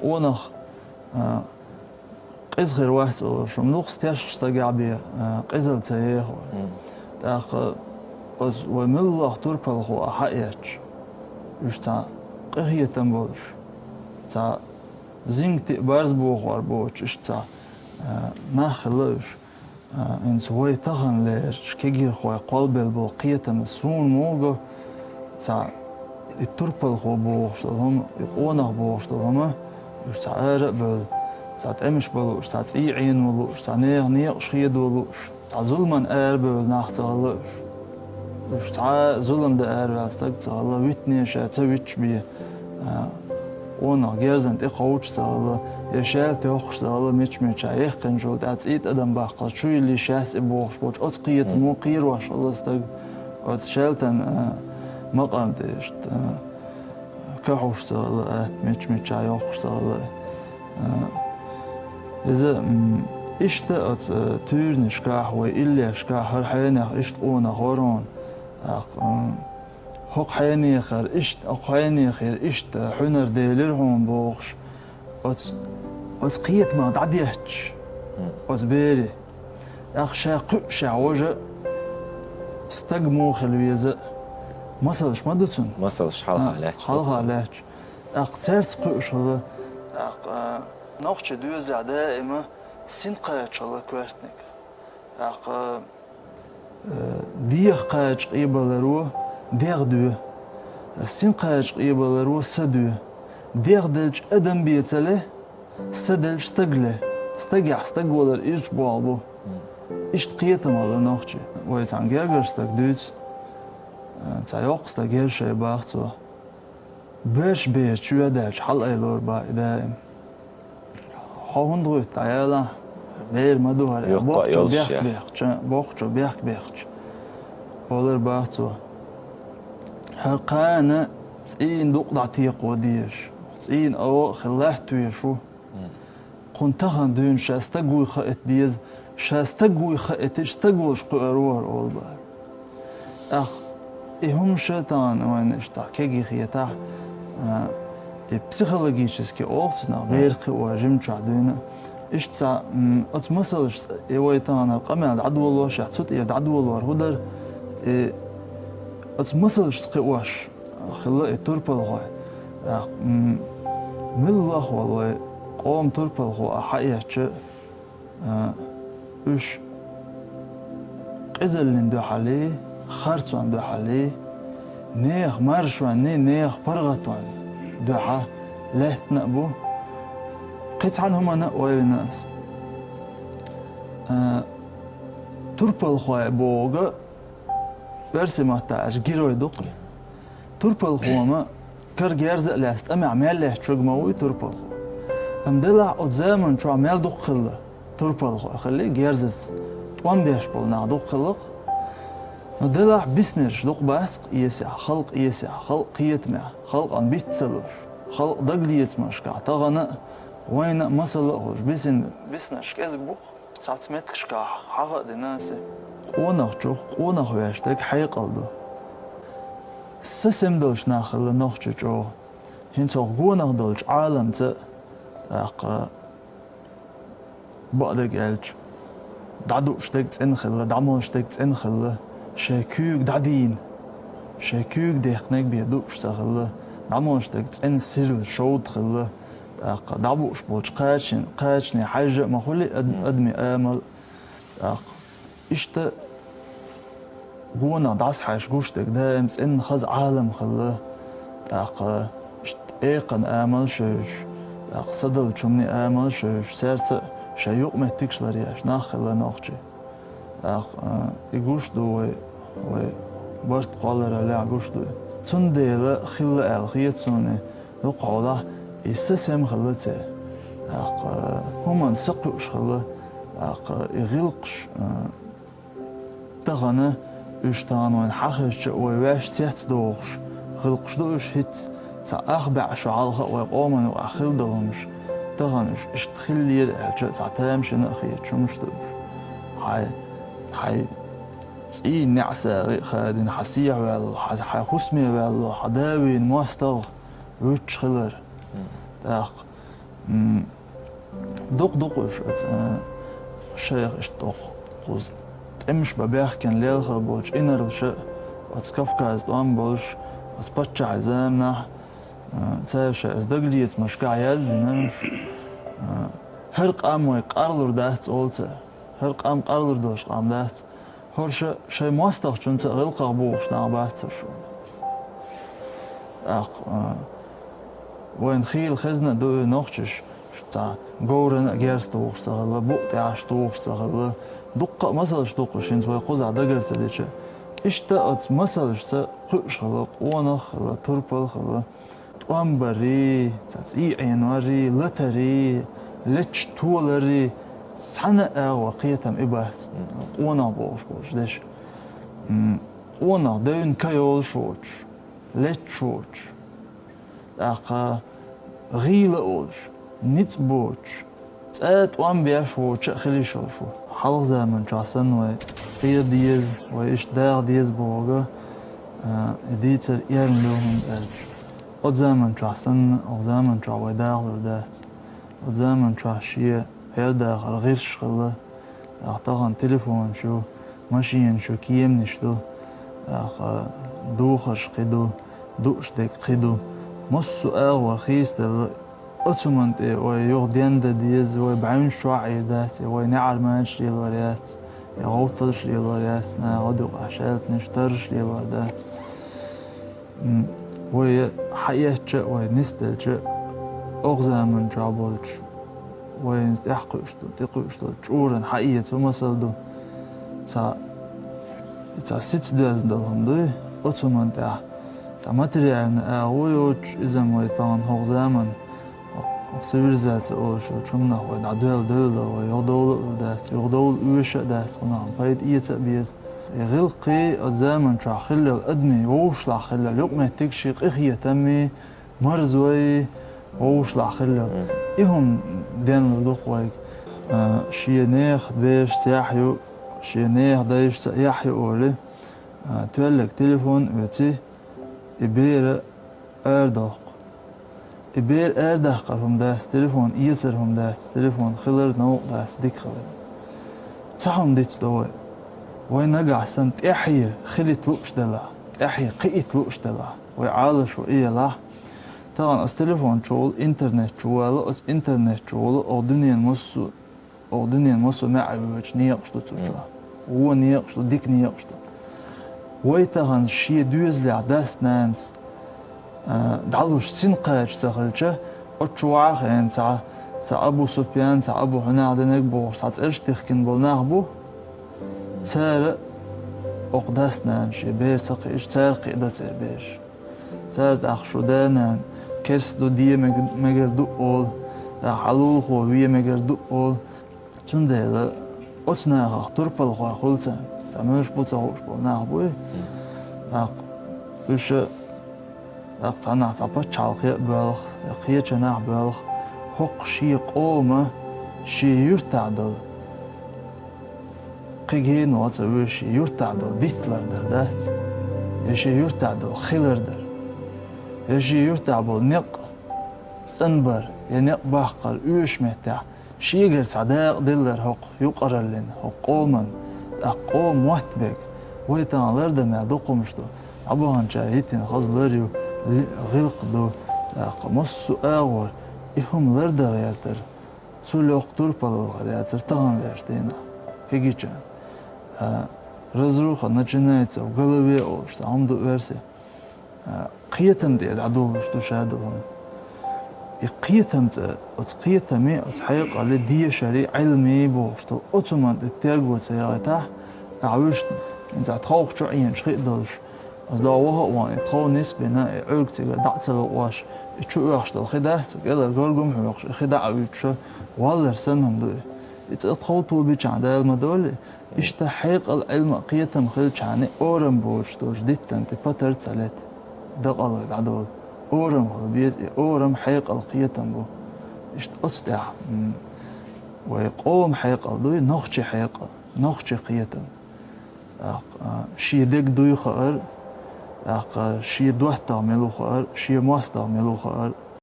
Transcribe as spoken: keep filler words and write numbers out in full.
Къонах, а, къиза хир вац олуш, хӀума нукхас тешаш стагехь бен, а, къизалла ца ехар. ТӀаккха оцу вай муьлхха турпалхо а хьаэцча, уьш цхьа къинхетам болуш, цхьа зингатий а, барз бохор боцуш, иштта цхьа, а, нах хилла уьш. А, хӀинца вай таханлерчу кегийрхойн кхолбелла болу кхетам суна муха го, цхьа и турпалхо бохуш долу хӀума, и къонах бохуш долу хӀума, уьш цхьа ара а бевлла, цхьа тӀемаш бан лууш, цхьа цӀий Ӏено лууш, цхьа нехан некъаш хедо лууш, цхьа зуламан ара а бевлла нах ца хилла уьш. Уьш цхьа а зулам дан араваьлла стаг ца хилла, витине ша ца виташ бен, а, къонах герзана тӀе кховдуш ца хилла, я шаьлта йоккхуш ца хилла, мича-мича яьккхинчул тӀаьхьа цӀий тӀадам баккхалц, чу йиллий шаьц и бохуш болчу оцу кхетамо кхерош хилла стаг, оцу шаьлтан, а, макъам тӀе иштта, а, кахьуш ца хилла, атта мича-мича йоккхуш ца хилла. А, иза, м, иштта оцу, а, туьйранашкахь, вай иллешкахь, хӀара хьенех иштта къонах вара хьуна, тӀаккха, м, хӀокху хьенехара иштта, хӀокху хьенехара иштта хьуьнар делира хьуна бохуш, оцу, оцу кхетамах дӀадетташ, оцу бере. ТӀаккха ша кхуьушехь важа стаг муха хила веза, масалш ма ду цунна? Масалш хьалха лаьтташ. Хьалха лаьтташ. ТӀаккха цаьрца кхуьуш хилла, тӀаккха, а, нохчийн доьзалехь даима син кхача хилла коьртаниг. ТӀаккха, э, деха кхача къебаларо дегӀ доь, син кхача къебаларо са доь. ДегӀ делча адам бен ца ле, са делча стаг ле. Стагехь стаг валар ирча болх бу. Иштта кхетам хилла нохчийн. Вай цхьана гергара стаг дуьйцу, э, цхьа йоккха стаг яра шайн, бах цо. Берш бер чоьхьа даьлча хьалаайлора бах и даим. Хьо хӀунда гӀуьтту, дӀаяла, бер ма ду хӀара, бохучо бехк бехча, бохучо бехк бехча. Олар бах цо. ХӀара кхана цӀийнан дукъ дӀатекхо дезаш, цӀийнан ава а хила латта везаш ву. Кхунна тахана дуьйна ша стаг вуй хаийта деза, ша стаг вуй хаийтича стаг волуш кхуьур ву хӀара, олу бара. ТӀаккха и хӀума ша тахана вайна иштта кегий хетахь, а, и психологически олу цунах, бер кхио жимчохь дуьйна. Иштта цхьа, м, оцу масалшца и вай тахана къамел дӀадолош, цу тӀера дӀадолор хӀун дара, и оцу масалшца кхиош хилла и турпалхой. ТӀаккха, м, муьлхха а вай къоман турпалхо а хьаэцча, а, уьш къизаллин дуьхьал, харцонан дуьхьал, нехан маршонний, нехан паргӀатонан дуьхьа лаьттина а бу. Кхин цхьана хӀуманна а ойла йина ас. А, турпалхой бохург оьрсийн маттахь аьлча герой ду-кх. Турпалхо ма кара герз а лаьцна тӀамехь мел лаьтташ верг ма вуй турпалхо. Амма делахь оцу заманчохь мел дукха хилла турпалхой, хилла герзаца тӀом беш болу нах дукха хилла-кх. Но делахь биснарш дукха бац-кх эсехь, халкъан эсехь, халкъан кхетамехь, халкъана биц ца луш, халкъан дагалецамашкахь тахана а, вайна а масал а хуьлуш, бисина, биснарш кӀезиг бу-кх. Цхьацца меттигашкахь хьаха а дина аса. Къонахчух къонах веш дерг хьекъал ду. Са сема долуш нах хилла нохчий чӀогӀа. ХӀинца хӀокху гонах долчу Ӏаламца, тӀаккха, бакъдерг аьлча, дӀадууш дерг цӀена хилла, дӀамолуш дерг цӀена хилла, шайн куьйга дӀадийна, шайн куьйга дехнарг бен дууш ца хилла, дӀамолуш дерг цӀена, сирла, шовда хилла, тӀаккха дӀабууш болчу кхачанийн, кхачанийн хьаьжжа а ма хуьлий ад-, адамийн амал. ТӀаккха иштта гонах дӀасахьаьжча гуш дерг даим цӀена хаза Ӏалам хилла. ТӀаккха иштта экханан амалш а йолуш, тӀаккха садалчунний амалш а йолуш, цаьрца а шайн юкъаметтигаш ларъеш нах хилла нохчий. ТӀаккха, а, и гуш ду вай, вай барт кхоллараллехь гуш ду и. Цундела хилла аьлла хета суна и. Дукхахьолахь, и са сема хилла церан. ТӀаккха, хӀуманна са кхуьуш хилла. ТӀаккха, и гӀиллакхаш, а, тахана, уьш тахана вайна хьахезча а, вай ваьш цецдохуш гӀиллакхаш ду уьш хӀинцца, цхьа ах бӀе шо хьалха а вай къоман юкъахь хилла долу хӀумаш. Тахана уьш иштта хиллера аьлча, цхьа тамашийна а хеташ хӀумаш ду уьш. Хьайн, хьайн цӀийнан неӀсагӀий а хадийна, хьан сехьаваьлла, хьан, хьан хӀусаме ваьлла, хьан да вийна мостагӀа вуьтуш хилар. ТӀаккха М, дукха-дукха уж, оц, э, шайх иштта дукха кхуза тӀемаш бан баьхкина лелхаш болчу инарлаша, оц Кавказ тӀом болуш, оц паччахьан заманахь, э, цара шайн оц дагалецамашкахь яздина уж, э, хӀара къам вай къарлур дац олу цара. ХӀара къам къарлур долуш къам дац. ХӀорш шайн мостагӀчунца а гӀиллакхах бухуш нах бац шу. ТӀаккха, а, вайна хийла хезна ду и нохчаш, ш-, цхьа говрана а герз тухуш ца хилла, букъ тӀехь а тухуш ца хилла. Дуккха а масалш ду кху, хӀинца вай кхузахь дагара ца дича. Иштта оцу масалшца кхуьуш хилла, къонах а хилла, турпал а хилла. ТӀом барий, цхьа цӀий Ӏенорий, латарий, леташ толарий, цхьана а агӀор кхетам и бац, къонах бохуш болчу дешан. М, къонах девнан ка йолуш воцуш, леташ воцуш, тӀаккха гӀийла а волуш, ницкъ боцуш, цкъа а тӀом беш воцуш а хила йиш йолуш ву. Хьалха заманчохь санна вай къе деза, вай иштта даха деза бохург, а, и дийцар эрна ду хӀунда аьлча. Оцу заманчохь санна, оцу заманчохь вай дахалур дац. Оцу заманчохь шен хьердахар гӀирсаш хилла, тӀаккха тахана телефонаш ю, машинаш ю, кеманаш ду, тӀаккха духарш кхин ду, дууш дерг кхин ду. Массо а агӀор хийцаделла, оцу хӀуманна тӀе вай юха дендан деза, вай бӀаьвнаш чохь Ӏийр дац, я вай неӀарманаш лелор яц, я гӀовтталш лелор яц, наха гӀодаюкъахь шаьлтанаш, тарраш лелор дац. М, вай хьаэцча а, вай нисделча а, оха заманчохь болчу, вайна тӀаьхьакхуьуш ду, тӀекхуьуш долу чкъурана хьаэца хӀун масал ду? Цхьа, цхьа сица доьзна долу хӀума дуй, оцу хӀуманна тӀехь. Цхьа материальни агӀо йоцуш, иза-м вай тахана хӀокху заман, хӀокху цивилизаци олуш йолчу хӀуманах вай дӀадоьлла девлла, вай юхадовла а лур дац, юхадовла оьшуш а дац, кхунах пайда эца а беза. И гӀиллакхий, оцу заманчохь хилла йолу адамийн вовшашлахь хилла йолу юкъаметтиг шен къинхетаммий, марзой, вовшашлахь хилла йолу. Мгм. И хӀума денлур ду-кх вайга. А, шен нехан берашца яхь ю, шен нехан дайшца яхь ю олий, а, тоьлларг телефон а оьций, и бер арадоккху. И бер арадаккхар хӀума дац, телефон эцар хӀума дац, телефон хилар новкъа дац, дика хилар. Цхьа хӀума дицдо вай. Вай нагахь санна тӀаьхье хилийта лууш делахь, тӀаьхье кхиийта лууш делахь, вай Ӏалашо и елахь. Тахана оцу телефон чу волу, интернет чу вала, оцу интернет чу волу, оха дуьненан массо а Оха дуьненан массо а маьӀӀе воьдуш некъаш ду цу чохь. Вон некъаш ду, дика некъаш ду. Вай тахана шен доьзалехь дас-нанас, а, дӀалуш синкхача ца хилча, оцу чу вахана цхьа, цхьа Абу Супьян, цхьа Абу Хьунах динарг бохуш цхьа цӀераш тихкина болу нах бу. Цара оха дас-нанас шен бер ца кхиъча, цара кхиадо церан бераш. Цара тӀаккха шу да-нана керста ду, де мег-, мегар ду олу, тӀаккха хьан лулахо вен мегар ду олу. Цундела оцу нахах турпалхой хуьлу царна, цхьа муьлш бу ца хууш болу нах буй. ТӀаккха уьш, тӀаккха цхьаннахь цхьа пачхьалкхе а боьлху, я кхечанахь а боьлху, хӀокху шен къоман, шен юьртахь долу. Кхин гена вац а вуьш, шен юьртахь долу дитталар дар дац, я шен юьртахь долу хилар дар, я шен юьртахь болу некъ цӀанбар, я некъ баккхар оьшучу меттехь, шегара цхьа дакъа диллар хӀокху юкъараллин, хӀокху къоман, тӀаккха къоман мотт бега. Вай тахана лардан мел дукха хӀумаш ду. ДӀабаханчара йитина хаза лар ю, ли-, гӀиллакх ду, тӀаккха массо а агӀор и хӀума лардан гӀертар. Цул йоккха турпал вахар яцара таханлерчу дийнахь. Кегийчарна. А, разруха начинается в голове олуш цхьа хӀума ду оьрсийн. А, кхетам тӀера дӀадолуш ду шадолу хӀума. И кхетам цӀа, оцу кхетамий, оцу хьекъалий, дешарий, Ӏилмий бохуш долу, оцу хӀуманна тӀе терго ца яхийтахь, ахь вуьшта, хӀинца тховх чу Ӏеначу хи а долуш, Аса догӀу ваха а ван, и тхов нисбина, и Ӏуьрг цигара дӀа а ца лукъош, и чу оьхуш долу хи дац, кӀелара горгум хьоькхуш, и хи дӀа а вуьтуш, валлар санна хӀума ду и. И цӀа тхов тобичахьана Дала ма доллий, иштта хьекъал, Ӏилма а, кхетам хилчахьана орам боцуш долчу диттан тӀе патар ца лета, дакъалла дӀадолу. Орам хила беза, и орам хьекъал, кхетам бу. Иштта оцу тӀехь, м, вай къоман хьекъал дуй, нохчийн хьекъал, нохчийн кхетам. ТӀаккха, а, шен дерг дуй хаар, тӀаккха шен доттагӀа мила ву хаар, шен мостагӀа мила ву хаар,